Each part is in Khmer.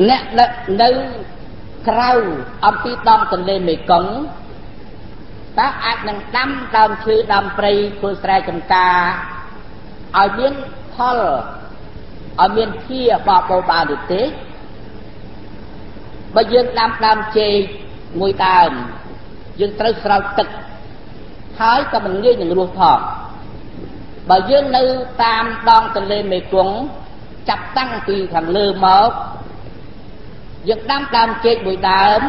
អ្នកនៅក្រៅអំពីដងទន្លេមេគង្គតើអាចនឹងដាំដើមឈើដើមព្រៃធ្វើស្រែចម្ការឲ្យមានផលឲ្យមានភាបបោបានឬទេបើយើងដាំដើមចេកមួយដើមយើងត្រូវស្រោចទឹកហើយក៏មិនងាយនឹងរស់ផងបើយើងនៅតាមដងទន្លេមេគង្គចាប់តាំងពីខាងលើមកយើងដាំដើមចេកមួយដើម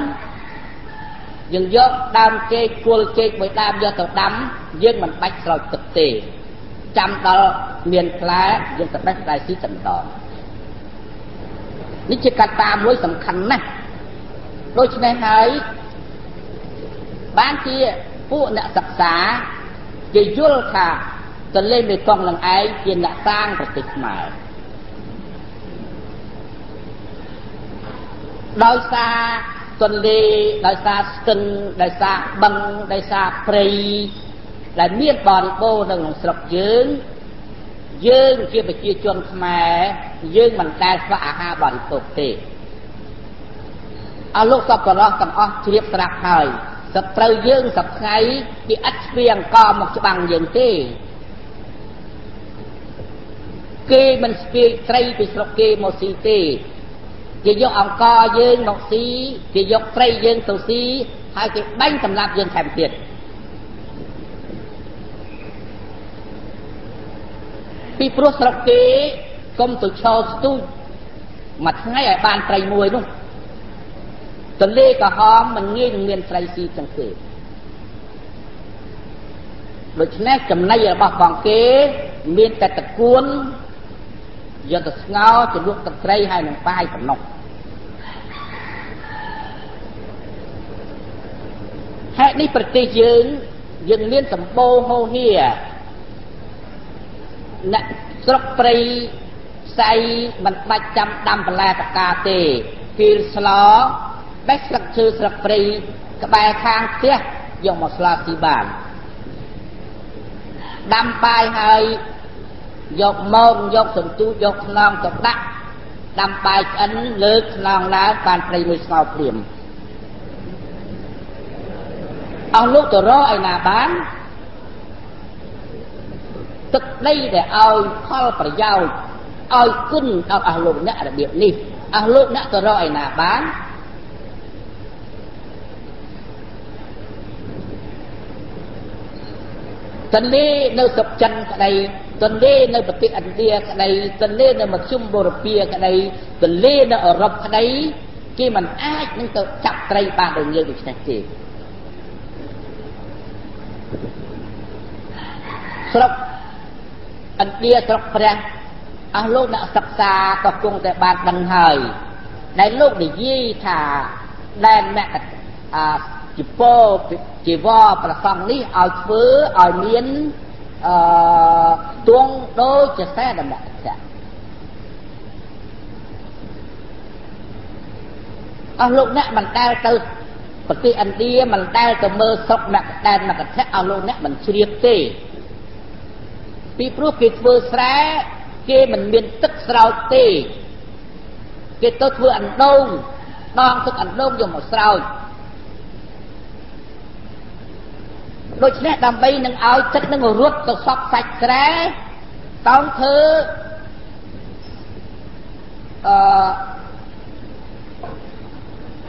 យើងយកដើមចេកគល់ចេកមួយដើមយកទៅដាំយើងមិនបាច់ស្រោចទឹកទេចាំដល់មានផ្លែយើងទៅបេះផ្លែស៊ីតែម្ដងនេះជាកត្តាមួយសំខាន់ណាស់ដូច្នេះហើយបានជាពួកអ្នកសិក្សាគេយល់ថាទន្លេមេគង្គនឹងឯងជាអ្នកសាងប្រទេសខ្មែរដោយសារទន្លេដោយសារស្ទឹងដោយសារបឹងដោយសារព្រៃដែលមានបរិបូរណ៍នៅក្នុងស្រុកយើងយើងជាប្រជាជនខ្មែរយើងមិនដែលខ្វះអាហារបរិភោគទេអស់លោកសប្បុរសទាំងអស់ជ្រាបស្រាប់ហើយសត្រូវយើងសប្ថ្ងៃគេឥតស្វៀងកមកច្បាំងយើងទេគេមិនស្ពាយត្រីពីស្រុកគេមកស៊ីទេគេយកអង្ករយើងមកស៊ីគេយកត្រីយើងទៅស៊ីហើយគេបាញ់សម្លាប់យើងថែមទៀតពីព្រោះស្រុកគេកុំទៅឈរស្ទូចមួយថ្ងៃឲ្យបានត្រីមួយនោះទន្លេក្រហមមិនងាយនឹងមានត្រីស៊ីចឹងទេដូច្នេះចំណីរបស់បងគេមានតែតកួនយកទៅស្ងោរជ្រលក់ទឹកត្រីហើយនឹងបាយប៉ុណ្ណោះហេតុនេះប្រទេសយើងយើងមានសម្បូរហូរហៀអ្នកស្រុកព្រៃផ្សៃមិនបាច់ចាំដាំបន្លែបកាទេគីលស្លបេះស្លឹកឈើស្លឹកព្រៃក្បែរខាងផ្ទះយកមកស្លស៊ីបានដាំបាយហើយយកមយកសន្ទូចយកខ្នងទៅដាក់ដាំបាយឆ្អិនលើកខ្នងឡើងបានត្រីមួយស្ងោរភ្លាមអស់លោកទៅរកឯណាបានទឹកដីដែលឲ្យផលប្រយោជន៍ឲ្យគុណដល់អស់លោកអ្នករបៀបនេះអស់លោកអ្នកទៅរកឯណាបានទន្លេនៅស្រុកចិនក្តីទន្លេនៅប្រទេសឥណ្ឌាក្តីទន្លេនៅមធ្យមបូរពៀក្តីទន្លេនៅអឺរ៉ុបក្តីគេមិនអាចនឹងទៅចាប់ត្រីបានដូចយើងដូច្នេះទេស្រុកឥណ្ឌាស្រុកព្រះអស់លោកអ្នកសិក្សាក៏គង់តែបានដឹងហើយដែលលោកនិយាយថាដែនមគ្គជីពោជីវរប្រសង់នេះឲ្យធ្វើឲ្យមានទងដូចជាខ្សែដំណាក់ចាអស់លោកអ្នកមិនដែលទៅប្រទេសឥណ្ឌាមិនដែលទៅមើលស្រុកមគ្គដែនមគ្គធៈអស់លោកអ្នកមិនជ្រាបទេពីព្រោះគេធ្វើស្រែគេមិនមានទឹកស្រោចទេគេទៅធ្វើអណ្ដូងដងទឹកអណ្ដូងយកមកស្រោចដូច្នេះដើម្បីនឹងឲ្យទឹកនឹងរត់ទៅសក់សាច់ស្រែតោងធ្វើ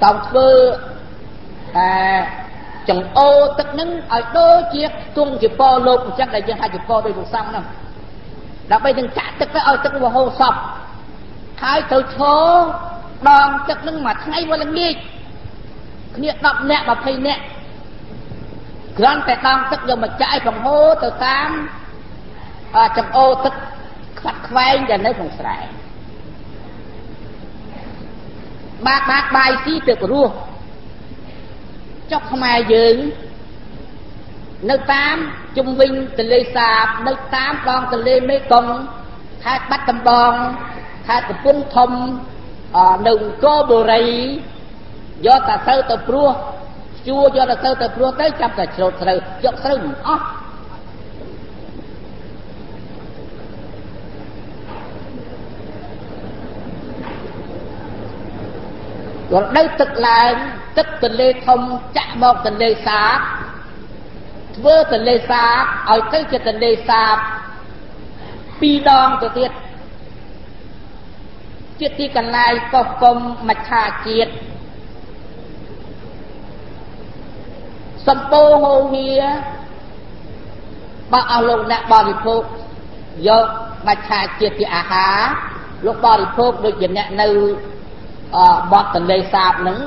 តោងធ្វើចង្អូទឹកនឹងឲ្យដូចជាខ្ទង់ជាពលោកអញ្ចឹងដែលយើងហៅជាពដូចព្រះសង្ឃហ្នឹងដើម្បីនឹងចាក់ទឹកទៅឲ្យទឹកវាហូរសពហើយទៅឈរដងទឹកនឹងមួយថ្ងៃមួយល្ងាចគ្នា10នាក់20នាក់គ្រាន់តែដងទឹកយកមកចាក់ឲ្យបង្ហូរទៅតាមចង្អូទឹកខ្វាត់ខ្វែងដែលនៅក្នុងស្រែបាតបាយស៊ីទឹករស់ចុះខ្មែរយើងនៅតាមជុំវិញទន្លេសាបនៅតាមដងទន្លេមេគង្គខេត្តបាត់ដំបងខេត្តកំពង់ធំនៅអង្គរបុរីយកតែស្រូវទៅព្រោះជួយកតែស្រូវទៅព្រោះទៅចាប់តែច្រូតស្រូវយកស្រូវមិនអស់ រដូវទឹកឡើងទឹកទន្លេធំចាក់មកទន្លេសាបធ្វើទន្លេសាបឲ្យទៅជាទន្លេសាបពីរដងទៅទៀតជាទីកន្លែងកោះកុំមច្ឆាជាតិសម្បូរហូហៀបើអស់លោកអ្នកបរិភោគយកមច្ឆាជាតិជាអាហារលោកបរិភោគដូចជាអ្នកនៅបត់ទន្លេសាបហ្នឹង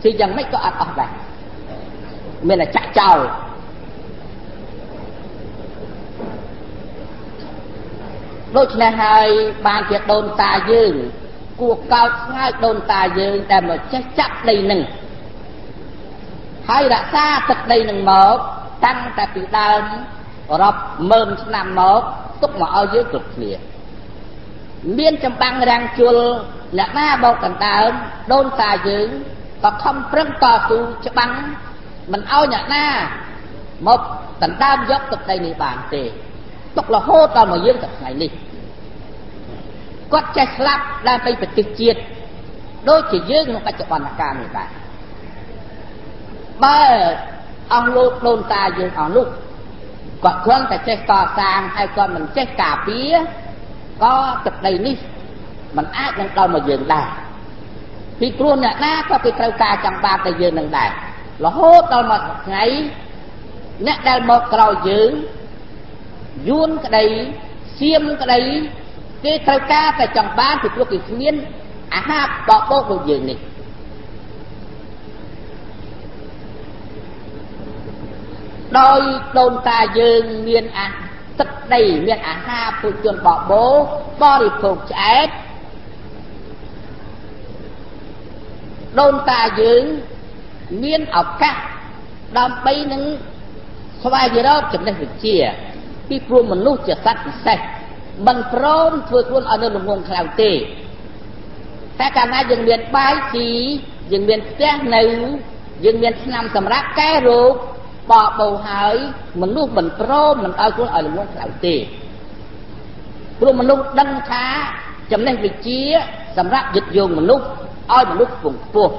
ជាយ៉ាងម៉េចក៏អត់អស់ដែរមានតែចាក់ចោលដូច្នេះហើយបានជាដូនតាយើងគួរកោតស្ងើចដូនតាយើងដែលមកចេះចាប់ដីនឹងហើយរក្សាទឹកដីនឹងមកតាំងតែពីដើមរាប់ម៉ឺនឆ្នាំមកទុកមកឲ្យយើងគ្រប់គ្នាមានចម្បាំងរាំងជុលអ្នកណាបោកដណ្ដើមដូនតាយើងក៏ខំប្រឹងតស៊ូច្បាំងមិនឲ្យអ្នកណាមកដណ្ដើមយកទឹកដីនេះបានទេទុករហូតដល់មកយើងដល់ថ្ងៃនេះគាត់ចេះស្លាប់ដើម្បីប្រទេសជាតិដូចជាយើងក្នុងបច្ចុប្បន្នកាលនេះដែរបើអស់លោកដូនតាយើងអស់នោះគាត់គ្រាន់តែចេះកសាងហើយគាត់មិនចេះការពារក៏ទឹកដីនេះមិនអាចនឹងដល់មកយើងដែរពីព្រោះអ្នកណាក៏គេត្រូវការចង់បានតែយើងនឹងដែររហូតដល់មកថ្ងៃអ្នកដែលមកក្រោយយើងយួនក្តីសៀមក្តីគេត្រូវការតែចង់បានពីព្រោះគេគ្មានអាហារបបោកដូចយើងនេះដោយដូនតាយើងមានអាទឹកដីមានអាហារពុជនបបោបរិភោគឆ្អែតដូនតាយើងមានឱកាសដើម្បីនឹងស្វែងរកចំណេះវិជ្ជាពីព្រោះមនុស្សជាសត្វពិសេសមិនព្រមធ្វើខ្លួនឲ្យនៅល្ងងខ្លៅទេតែកាលណាយើងមានបាយស៊ីយើងមានផ្ទះនៅយើងមានឆ្នាំសម្រាប់កែរោគបបោហើយមនុស្សមិនព្រមមិនឲ្យខ្លួនឲ្យល្ងងខ្លៅទេព្រោះមនុស្សដឹងថាចំណេះវិជ្ជាសម្រាប់យឹតយោងមនុស្សឲ្យមនុស្សខ្ពង់ខ្ពស់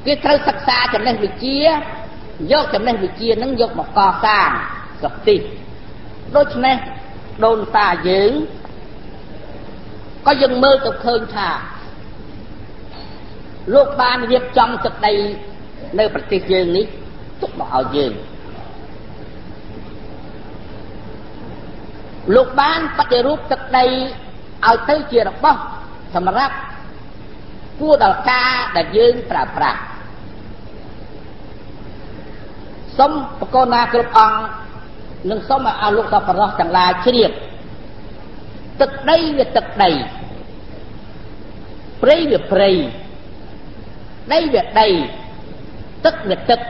គេត្រូវសិក្សាចំណេះវិជ្ជាយកចំណេះវិជ្ជានឹងយកមកកសាងសតិដូច្នេះដូនតាយើងក៏យើងមើលទៅឃើញថាលោកបានរៀបចំទឹកដីនៅប្រទេសយើងនេះទុកមកឲ្យយើងលោកបានបដិរូបទឹកដីឲ្យទៅជារបស់សម្រាប់គួរដល់ការដែលយើងប្រើប្រាស់សូមបកណាគ្រប់អង្គនិងសូមឲ្យអស់លោកសប្បុរសទាំងឡាយជ្រាបទឹកដីវាទឹកដីព្រៃវាព្រៃដីវាដីទឹកវាទឹក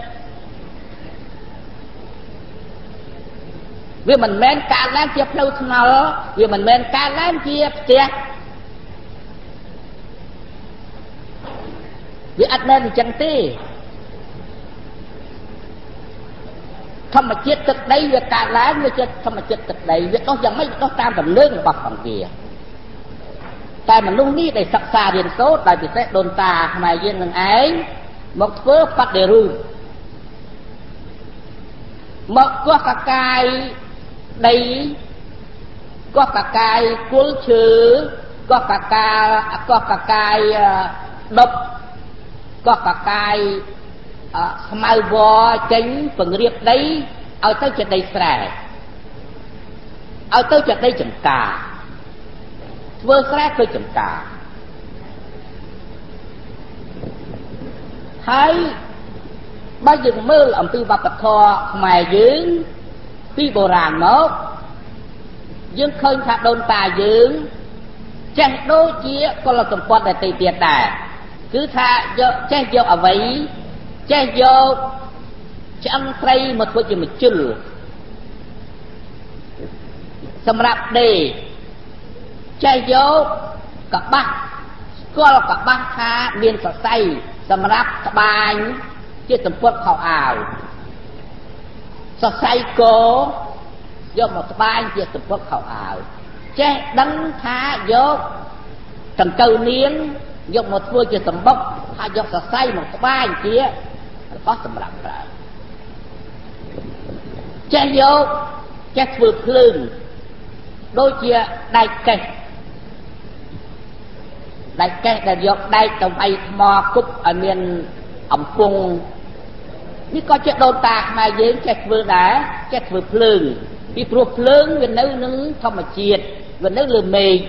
វាមិនមែនកើតឡើងជាផ្លូវថ្នល់វាមិនមែនកើតឡើងជាផ្ទះវាអត់មែនអញ្ចឹងទេធម្មជាតិទឹកដីវាកើតឡើងវាជាធម្មជាតិទឹកដីវាដុះយ៉ាងម៉េចដុះតាមទំនើងរបស់ផងវាតែមនុស្សនេះដែលសិក្សារៀនសូត្រដោយពិសេសដូនតាខ្មែរយើងនឹងឯងមកធ្វើបដិរូបមកកោះកកាយដីកោះកកាយគល់ឈើកោះកកាកោះកកាយដប់កោះកកាយស្មៅវចេញពង្រៀបដីឲ្យទៅជាដីស្រែឲ្យទៅជាដីចំការធ្វើស្រែធ្វើចំការហើយបើយើងមើលអំពីវប្បធម៌ខ្មែរយើងពីបុរាណមកយើងឃើញថាដូនតាយើងចេះដូចជាកុលសម្បត្តិដទៃទៀតដែរគឺថាយកចេះយកអ្វីចេះយកឆ្អឹងត្រីមកធ្វើជាមជុលសម្រាប់ដេចេះយកកបាស់ស្គាល់កបាស់ថាមានសរសៃសម្រាប់ត្បាញជាសម្ពុតខោអាវសរសៃគោយកមកត្បាញជាសម្ពុតខោអាវចេះដឹងថាយក ចង្កូវនាងយកមកធ្វើជាសម្បុក ហើយយកសរសៃមកត្បាញជារបស់សម្រាប់ប្រើ ចេះយកចេះធ្វើភ្លើង ដូចជាដែកកេះ ដែកកេះដែលយកដែកទៅវាយថ្មគប់ឲ្យមានអំពង់នេះ ក៏ជាដូនតាខ្មែរយើងចេះធ្វើដែរ ចេះធ្វើភ្លើង ពីព្រោះភ្លើងវានៅនឹងធម្មជាតិ វានៅលើមេឃ។